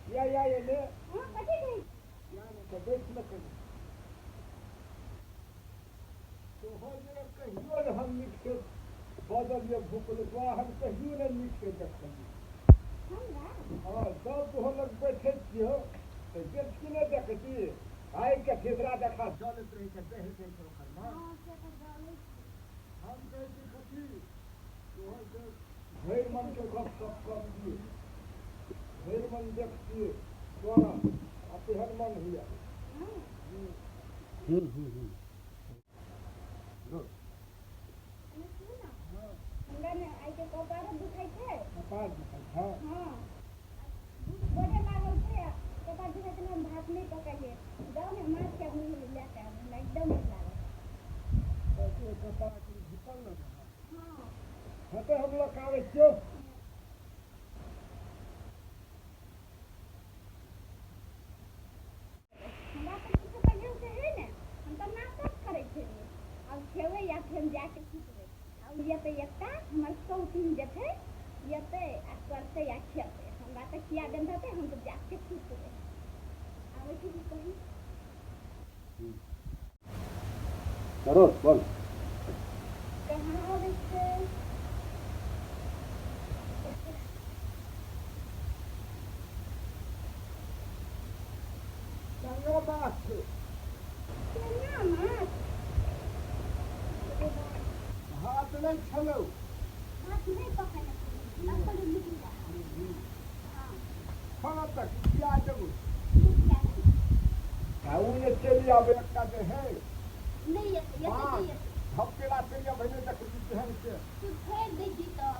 या या एने। हाँ, कथी कहै? या ने तऽ बैठ ने कनी। तोहर जे कहियो ने हम नीक से बजलियै भुकलुआ, हम कहियो ने नीक से देखलियै। हमरा? हँ, जब तोहर लग बैठै छियौ तऽ देखी नहि देखै छी, आइ के ठेसरा देखा जलैत रहै छै, दहि जाइ छै ओकर माँ। हँ, से तऽ जलै छै। हम कहै छी कथी, तोहर से भरि मनके गप सप करतियै, भरि मन देखतियै तोरा, आ तेहन मन होइए। हँ। हूँ हूँ हूँ एने सुनू ने। हँ। हमरा ने आइ के कपारो दुखाइ छै। कपार दुखाइ छै? हँ, भूख बढ़े लागल छै आ कपार दुखाइ छै ने, हम भात नहि पकैलियै। जाउ ने माछ के मुँह लए कऽ आबू, हमरा एकदम भूख लागल। तऽ तोहर कपार कनि झुकल ने रहऽ। हँ। हँ, तऽ हम लऽ कऽ आबै छियौ। हमरा तऽ किछो कहियो से है ने, हम तऽ नाटक करै छलियै। आब खेबै या फेर जाके सुतबै। आब एतै एकटा हमर सौतीन जे छै, एतै आ करतै आ खेतै। हमरा तऽ खिया देन रहतै, हम तऽ जाके सुतबै। आबै छी की कही। करो बोल। कहाँ आबै छै? चंगा बात छै। केना माछ? भात नहि छलौ। भात नहि पकड़ने छलियै, तब निकलि जा। हँ। खाना तक खिया देबौ। ठीक खिया दे ने। आ ओ जे चलि आबै एकटा जे है। नहि एतै, एतै माछ नहि एतै। धपकेला चलि आबै, नहि देखै छी केहन छै। तू छोड़ि दै छी तऽ।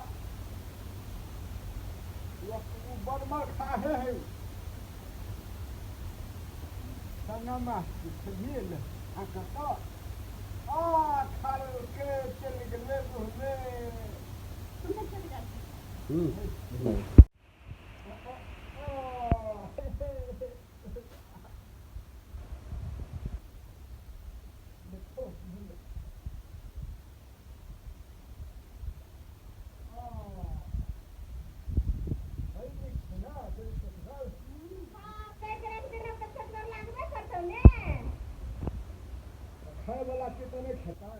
ओ बनमर खाहे है। संगा माछ खेलियै ने आ कतऽ आ खालके चलि गेलै मुँहमे। सुनै छोड़ि जाइ। हूँ। देखो। हँ, काटि राखि देलक तऽ छोटगर लागबे करतौ ने। खाय वाला के तऽ नहि खेतै।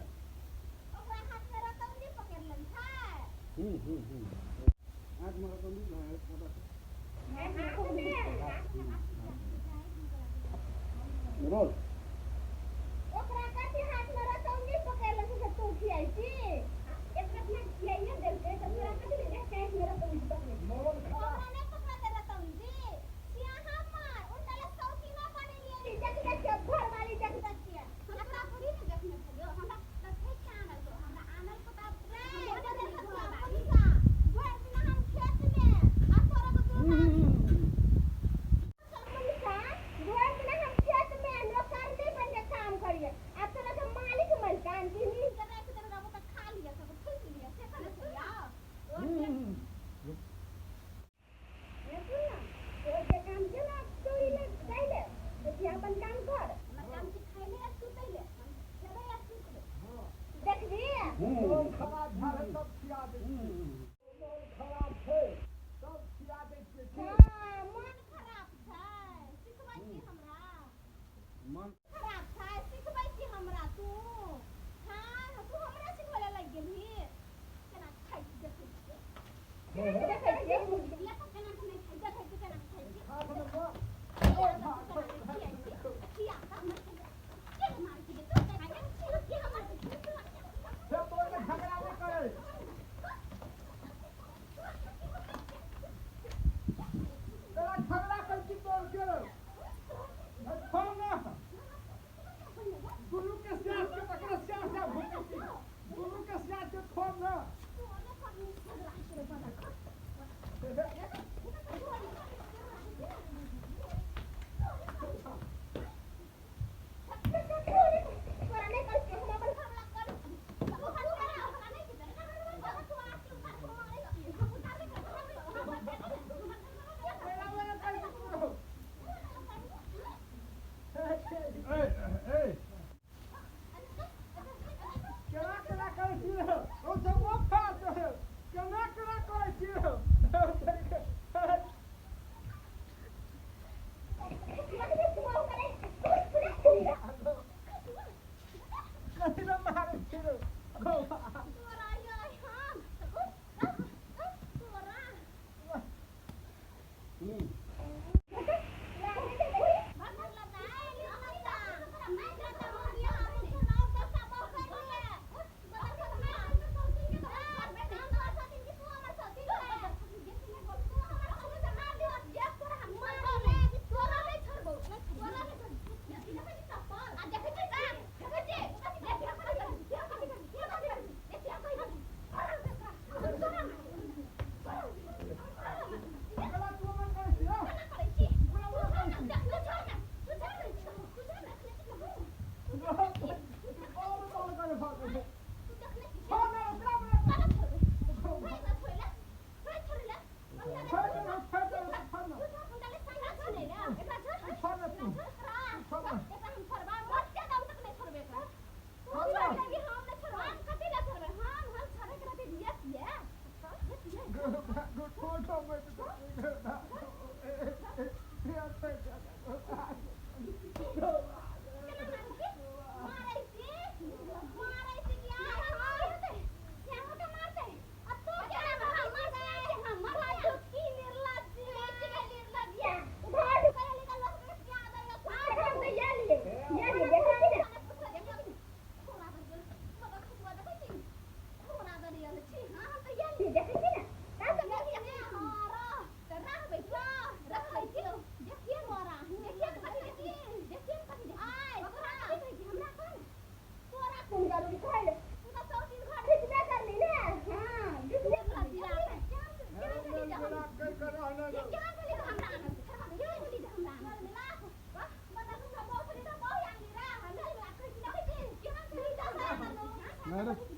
ओकरा हाथमे रतौनी पकड़ि लेने छै। हूँ हूँ हूँ आँखिमे रतौनी हाथमे। रोल। ओकरा कथी हाथमे रतौनी पकड़ि लेने छै से तू खियाइ छी? एक रत्ना खियाइए देलकै तऽ तोरा कथी लए काँखिमे रतौनी पकड़े? मोन खराब। ओकरा नहि पकड़तै रतौनी सिया हमर। उल्टा ले शौकीनो बनेलियै। देख देखियौ घरवाली, देख देखियै। हमरा थोड़ी ने देखने छलियौ, हमरा तऽ फेक के आनल छौ। हमरा आनल को तऽ घरवाली भरि दिना हम खेतमे आ तोरा को भरि दिना हम खेतमे नौकरनी बनिके काम करियै आ तोरा के मालिक मलकान की नीक के राखि देने रहबो तऽ खा लिअ, सब ठुसि लिअ, से करै छलियौ। ने सुन ने, तोहर के काम छौ ने चोरी ले जाइ ले, तऽ तू अपन काम कर। हमर काम छै खाइ ले आ सुतै ले। हम खेबै आ सुतबै, देखबी। मोन खराब भए गेल तब खिया दै छियै। मोन खराब छै तब खिया दै छियै की? हँ, मन खराब छै, सिखबै छी हमरा? मन खराब छै, सिखबै छी हमरा तू? हँ, तू हमरा सिखबै लए लागि गेलही? केना खाइ छी देखै छियै, केना के देखै छियै। मुर्गिया तऽ केना के नहि खाइ, देखै छियै केना के खाइ छी। हाथ मे मार। खिया तऽ तू केना के खियाइ छी, खिया तऽ हमरा खिया। के मारै छी तू? के मारै छी? से तोर के झगड़ा नहि करै। तोरा झगड़ा करै छी तोर के छोड़ ना। दुनू के स्याह के तकरा स्याह स्याह भूकै छी, दुनू के स्याह के छोड़ ना। मेरा मेरा करै छी तू। ए ए, केना केना करै छी रे? ओ सब ओ फाट है। केना केना करै छी रे? नहीं रे।